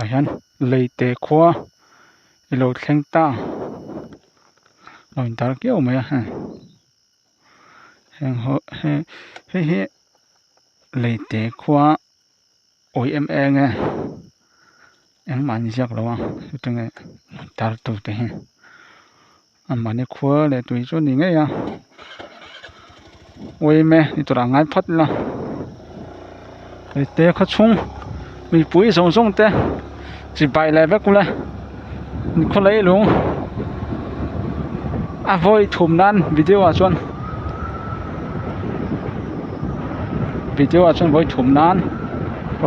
Tah hian leite khua i lo thleng ta a lo intar kiau mai a hei heng ho he hei hi leite khua awih em em nge engmah an ziak lo a chutah tar tur te hi amahni khua leh tui chu a ni ngei a awih em e ni turah ngai phawt ila leite khaw chhung mipui zawng zawng te chibai leh vek ula khaw leilung a vawi thum nan video ah chuan video ah chuan vawi thum nan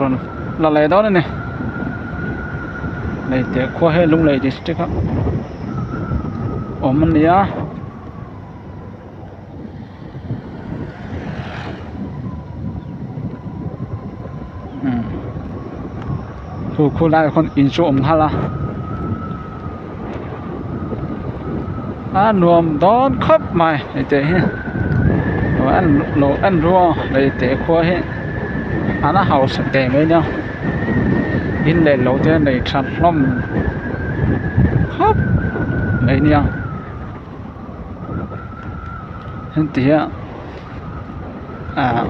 rawn la leh dawn a ni leite khua hi Lunglei district a awm a ni a. Khu khu laiah khuan in chu a awm nghal a a nuam dawn khawp mai hei te hi lo en lo en ru a hei te khua hi an a hausa teh mai nia in leh lo te nei tha hlawm khawp mai nia. Heti hian ahh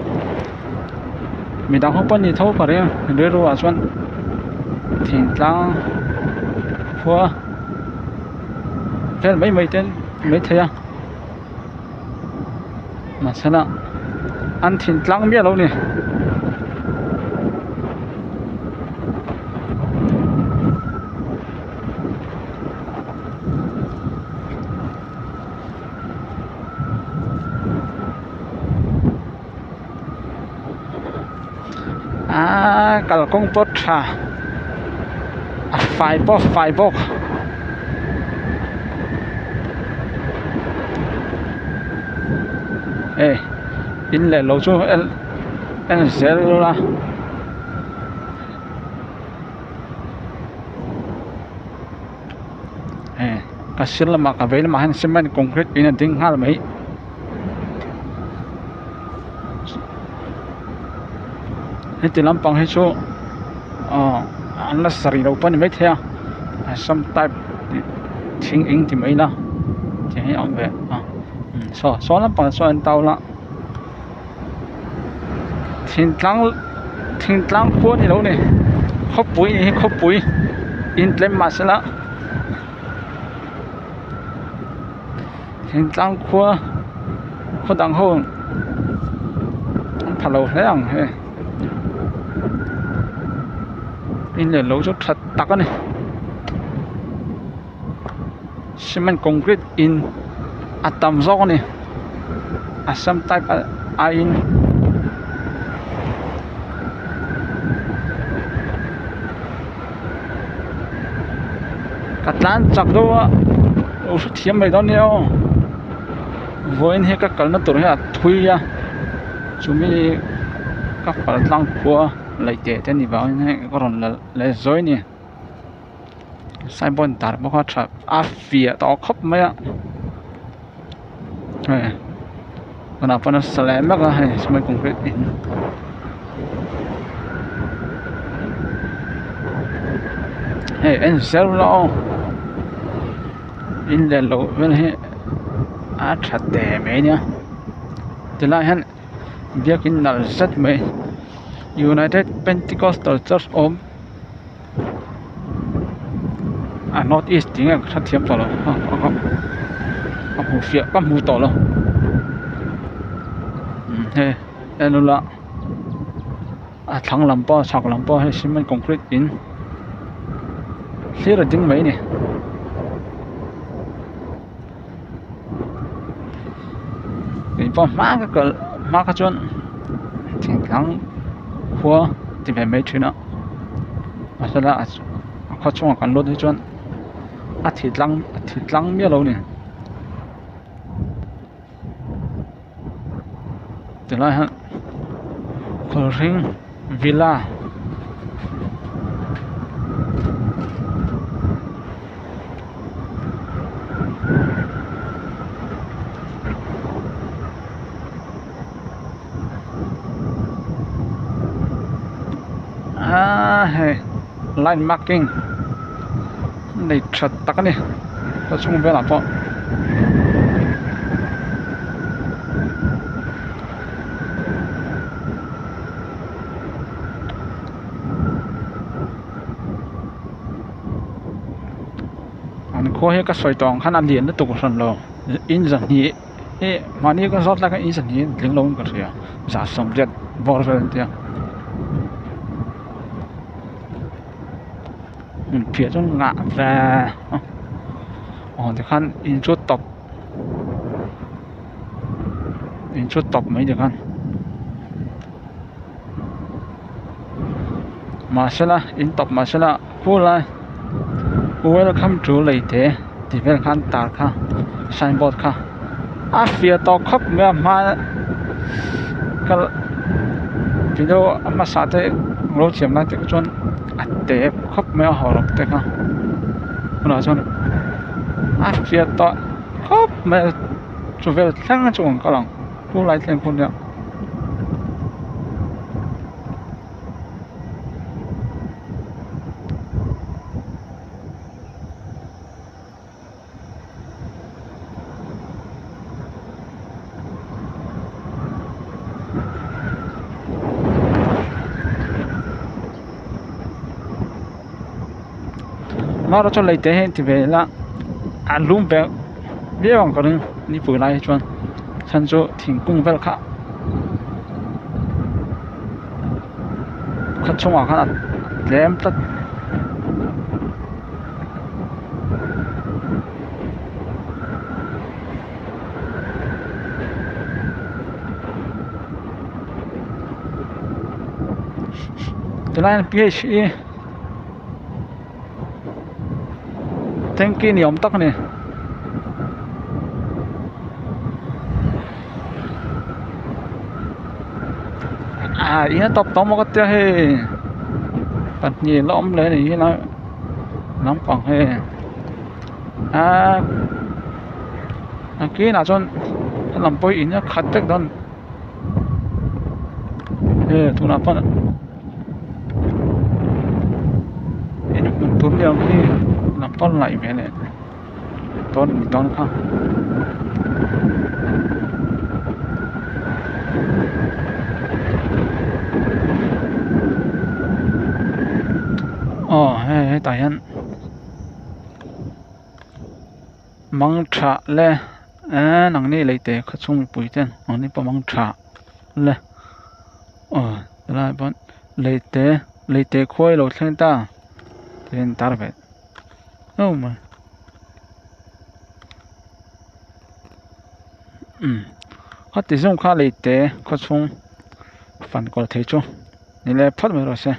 midang ho pawh an ni tho ka ring rilru ah chuan thingtlang khua vel mai mai te mai thei a mahsela an thingtlang miah lo a ni. Aaa kalkawng pawh tha a fai pawh a fai bawk hei in leh lo chu en zel ila. Hei ka sir lamah ka vei lamah hian cement concrete in a ding nghal mai heti lampang hi chu aw an la sa rih lo pawh a ni maithei a assam type thing eng ti mai ila tiang hi a awm ve a saw saw lampang saw an tau la thingtlang thingtlang khua ni lo ni khawpui ni hi khawpui in tlem mahsela thingtlang khua khaw dang ho an pha lo hle ang hei in leh lo chu tha tak a ni cement concrete in a tam zawk a ni assam type aiin ka tlan chak deuh a lo hrethiam mai dawn nia aw vawiin hi ka kalna tur hi a thui a chumi ka pal tlang khua laih teh te ni vangin hei ka rawn la leh zawi a ni. Signboard dar bawk a tha a fiah tawh khawp mai a hei tunah pawh nasa leh mek a hei cement concrete in hei en zel ula aw in leh loh vel hi a tha teh mai ania tilai hian biakin nalh zet mai united pentecostal church awm. A north east tih nge ka hrethiam tawh lo ka hmu fiah ka hmu tawh lo hei en ula a thlang lam pawh a chhak lam pawh hei cement concrete in thlir a ding mai a ni. Keipawh hma ka kal hma kha chuan thingtlang khua ti ve mai thin a mahsela a khaw chhungah kan lut hi chuan a thi tlang a thi tlang miah lo a ni tilai hian khawlhring villa. Aaa hei Line marking nei tha tak a ni khaw chhung velah pawh. An khua hi ka sawi tawh ang khan a lian lutuk hran lo in zahnih hi mahni ka zawt lai khan in zahnih hi tling lo in ka hria 180 bawr vel an tia hmun phiah chu ngah ve aw tikhan in chu tawp in chu tawp mai tikhan. Mahsela in tawp mahsela khulai welcome to leite tih vel khan tar kha signboard kha a fiah tawh khawp mai a hma kal video a hmasa te lo thiam lai te kha chuan a te khawp mai a hawrawp te kha tunah chuan a fiah tawh khawp mai a chu vel thleng chu an kal ang. Khulai thleng pawh nia. Mara chuan lei te hi ti ve ila a lum ve viau ang ka ring nipui lai hi chuan chhan chu thingkung vel kha khaw chhungah khan a tlem tlat. Tunlai hian phe tanky ni awm tak a ni. Ah in a tawp tawh maw ka tia hei pahnih la awm leh a nih hi lai lampang hei ah a kinah chuan a lam pawh hi in a khat vek dawn he tunah pawh in hmun tur ni ang hi lam pawn laih ve leh dawn ni dawn kha. Aw hei hetah hian mang tha le eee nangni leite khaw chhung mipui ten nangni pawh mang tha le aw tilai ah pawh leite leite khuai lo thleng ta tih a intar ve nuau mai umm khati zawng kha leite khaw chhung fan kual thei chu ni leh phawt mai rawh se.